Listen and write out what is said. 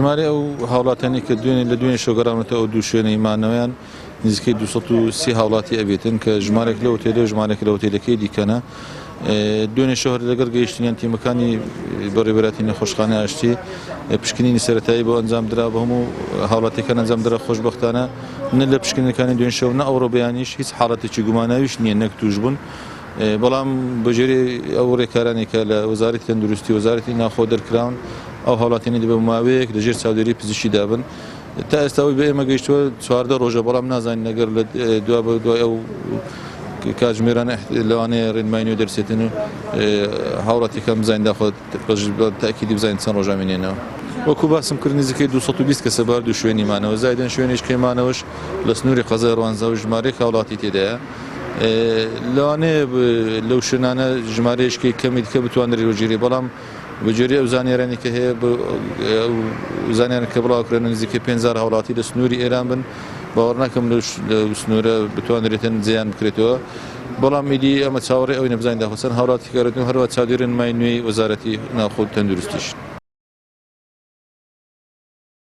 ژمارەی ئەو هاوڵاتیانەی کە دوێنێ لە دوێنێ شەو گەڕاونەتەوە ئەو دوو شوێنەی مانەوەیان نزیکەی 230 هاوڵاتی ئەبێتن کە ژمارێک لە ئوتێلە و ژمارێک لە ئوتێلەکەی دیکەنە. دوێنێ شەو هەر لەگەڵ گەیشتنیان تیمەکانی بەڕێوەبەرایەتی نەخۆشخانەی ئاشتی پشکنینی سەرەتایی بۆ ئەنجام درا بۆ هەموو هاوڵاتیەکان ئەنجام درا. خۆشبەختانە نە لە پشکنینەکانی دوێنێ شەو نە ئەوڕۆ بەیانیش هیچ حاڵەتێکی گوماناویش نییە نەک تووشبوون، بەڵام بەگوێرەی ئەو ڕێکارانەی کە لە وەزارەتی تەندروستی وەزارەتی ناوخۆ دەرکراون ئەو هاوڵاتیانە دەبێت ماوەیەک لەژێر چاودێری پزیشکیدا بن. تا ئێستا ئەوەی بە ئێمە گەیشتووە 14 ڕۆژە، بەڵام نازانین ئەگەر لە دوا بە دوای ئەو کاتژمێرانە لەوانەیە ڕێنمای نوێ دەرچێتن و هاوڵاتیەکان بزانین داخۆ تاکیدی بزانین چەند ڕۆژ ئەمێنێنەوە. وەکو باسم کرد نزیکەی 220 کەسە بە هەردوو شوێنی مانەوە، زایدەن شوێنیش کەی مانەوەش لە سنووری قەزای ڕوانزا و ژمارەیەک هاوڵاتی تێدایە. لەوانەیە لەو شوێنانە ژمارەیەکی کەمی دیکە بتوانرێت وەرگیرێت، بەڵام بە گوێرەی ئەو زانیارانەی کە هەیە ئەو زانیارانە کە بڵاوکرێن نزیکەی 5000 هاوڵاتی لە سنووری ئێران بن، باوەڕ ناکەم لەو سنوورە بتوانرێتن جێیان بکرێتەوە. بەڵام ئیدی ئەمە چاوەڕێ ئەوەی نەبزانین داخۆ چەند هاوڵاتی کارێتن و هەروە چاودێرن مای نوێی وەزارەتی ناوخۆ تەندروستیش.